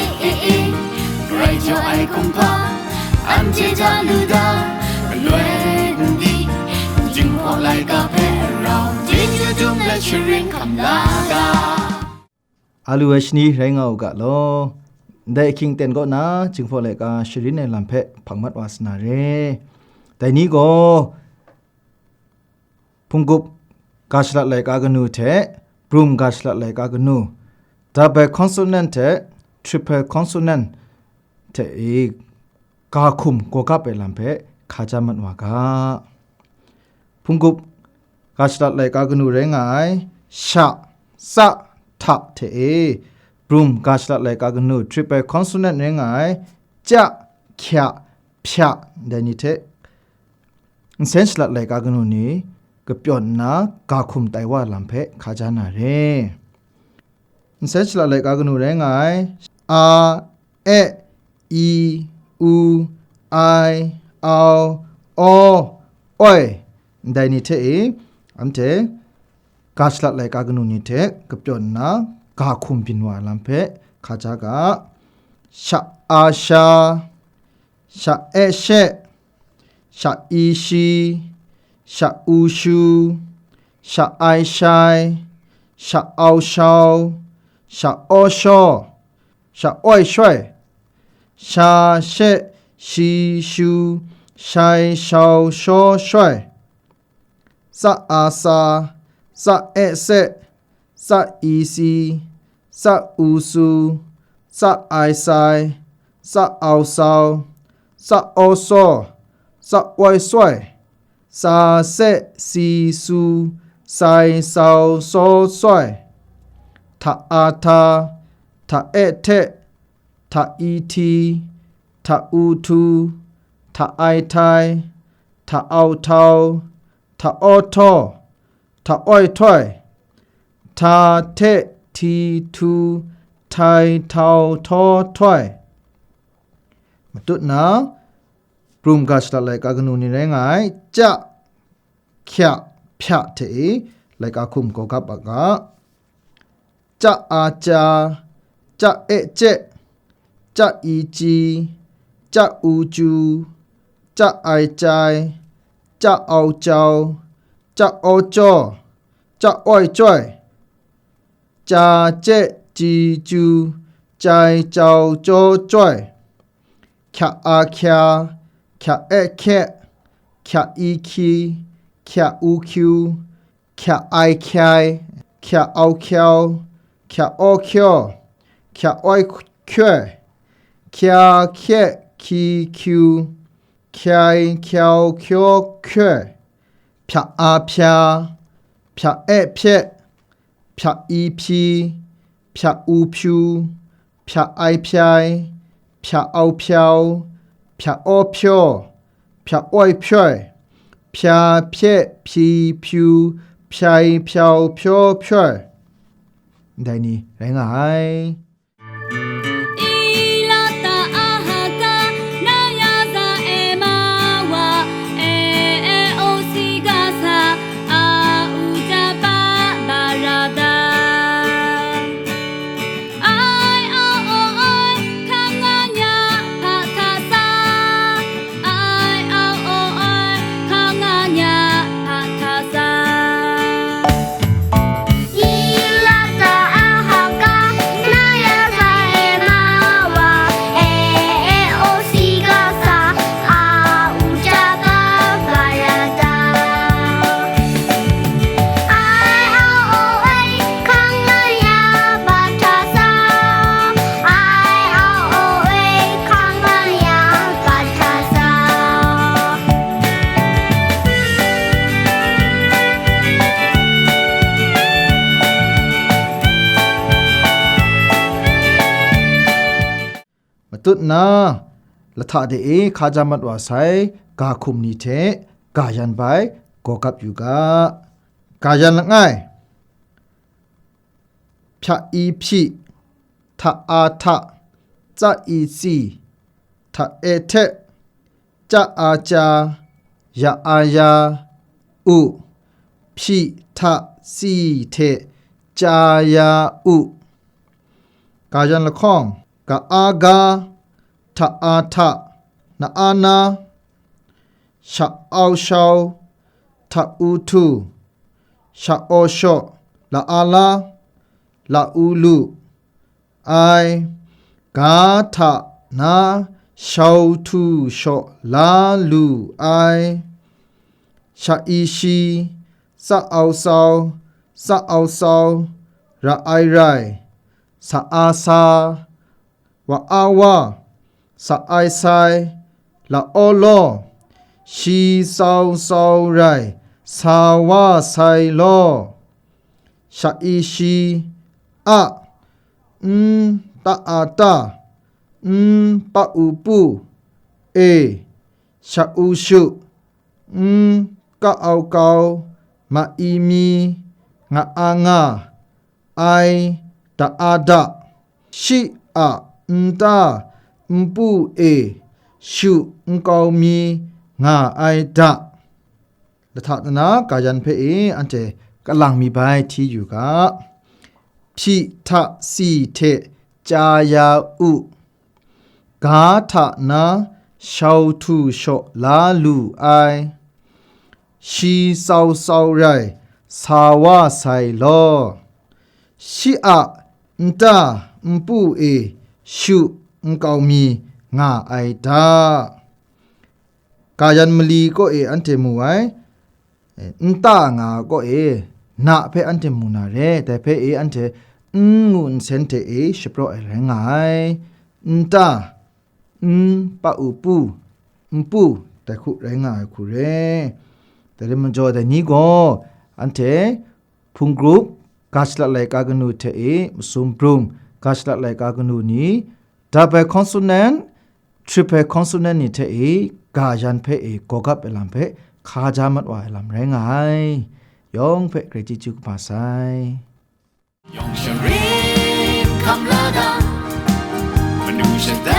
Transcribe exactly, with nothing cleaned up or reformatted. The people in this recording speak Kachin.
E, e, e, grai jaw ai kumhpa, anhte ja lu da, galoi n di, Jinghpaw laika hpe rau, chyeju dum let sharin hkam la ga. A lu ai shani rai nga u ga law. Ndai ahkying ten kaw na, Jinghpaw laika sharin ai lam hpe hpang mat wa sa na re. Dai ni gaw, hpunggup ga shalat laika kanu hte brum ga shalat laika kanu, double consonant hte triple consonant hte e ga hkum gaw gap ai lam hpe hka ja mat wa ga. Hpunggup ga shalat laika kanu rai nga ai sha, tsa, hta hte e, brum ga shalat laika kanu triple consonant rai nga ai, ca, hkya, hpya, dai ni hte nsen shalat laika kanu ni kapyawn nna ga hkum tai wa lam hpe hka ja na re. Nsen shalat laika kanu rai nga ai, a, e, i, u, ai, au, aw, oi, ndai ni hte e, anhte ga shalat laika kanu ni hte kapyawn nna ga hkum byin wa ai lam hpe hka ja ga. Sha, a, sha, sha, e, she, sha, i, shi, sha, u, shu, sha, ai, shai, sha, au, shau, sha, aw, shaw, sha, oi, shoi, sha, she, shi, shu, shai, shau, shaw, shoi, tsa, a, tsa, tsa, e, se, tsa, i, si, tsa, u, su, tsa, ai, sai, tsa, au, sau, tsa, aw, saw, tsa, oi, soi, tsa, se, si, su, sai, sau, saw, soi, hta, a, hta, hta, e, hte, hta, i, hti, hta, u, htu, hta, ai, htai, hta, au, htau, hta, aw, htaw, hta, oi, htoi, hta, hte, hti, htu, htai, htau, htaw, htoi. Matut na, brum ga shalat laika kanu ni rai nga ai, ca, hkya, hpya hte e laika hkum gaw gap a ga. Ca, a, ca, ca, e, ce, ca, i, ci, ca, u, cu, ca, ai, cai, ca, au, cau, ca, aw, caw, ca, oi, coi, ca, ce, ci, cu, cai, cau, caw, coi, hkya, a, hkya, hkya, e, hkye, hkya, i, hkyi, hkya, u, hkyu, hkya, ai, hkyai, hkya, au, hkyau, hkya, aw, hkyaw, hkya, oi, hkyoi, hkya, hkye, hkyi, hkyu, hkyai, hkyau, hkyaw, hkye, hpya, a, hpya, hpya, e, hpye, hpya, i, hpyi, hpya, u, hpyu, hpya, ai, hpyai, hpya, au, hpyau, hpya, aw, hpyaw, hpya, oi, hpyoi, hpya, hpye, hpyi, hpyu, hpyai, hpyau, hpyaw, hpyoi. Ndai ni rai nga ai. Ilata ahaka, nayaza emawa, e, e, o, sigasa, a, u, ja, pa, barada. Ai, au, o, oi, hkang, nga, nya, hpa, hta, sa. Ai, au, o, oi, hkang, nga, nya, hpa, hta, sa. Ilata ahaka, nayaza emawa, e, e, o, sigasa, a, u, ja, pa, barada. Ai, au, o, oi, hkang, nga, nya, hpa, hta, sa. Ai, au, o, oi, hkang, nga, nya, hpa, hta, sa. Matut na, lahta de e hka ja mat wa sai ga hkum ni hte ga yan bai gaw gap yu ga. Ga yan langai, hpya i hpyi, hta a hta, tsa i tsi, hta e hte, ca a ca, ya a ya, u, hpyi hta tsi hte ca ya u. Ga yan lahkawng, Ka a ga, hta a hta, na a na, sha au shau, hta u htu, sha aw shaw, la a la, la u lu, ai, ga hta na shau htu shaw la lu ai, sha i shi, tsa au tsau, tsa au tsau, ra ai rai, sa a sa, wa a wa, sa ai sai, la aw law, shi tsau tsau rai, sa wa sai law, sha i shi, a, n ta a ta, n pa u pu, e, sha u shu, n ka au kau, ma i mi, nga a nga, ai, da a da, shi a nta, npu e, shu nkau mi, nga ai da. Lahta nna gayan hpe e anhte kalang mi bai hti yu ga. Hpyi hta si hte chya ya u. Ga hta na shau htu shaw la lu ai. Shi tsau tsau rai sa wa sai law. Shi a nta npu e shu nkau mi nga ai da. Gayan mali kaw e anhte mu ai, nta nga kaw e na hpe anhte mu na re, dai hpe e anhte n ngu nsen hte e shapraw ai rai nga ai. Nta, n pa u pu, npu, dai hku rai nga ai hku re. Dai rai majaw, dai ni gaw anhte hpung grup, ga shalat laika kanu hte e masum brum, ga shalat laika kanu ni, double consonant, triple consonant ni hte e gayan hpe e gawgap ai lam hpe hka ja mat wa ai lam rai nga ai. Yawng hpe grai chyeju kaba sai. Yawng sharim hkam la ga, manu shada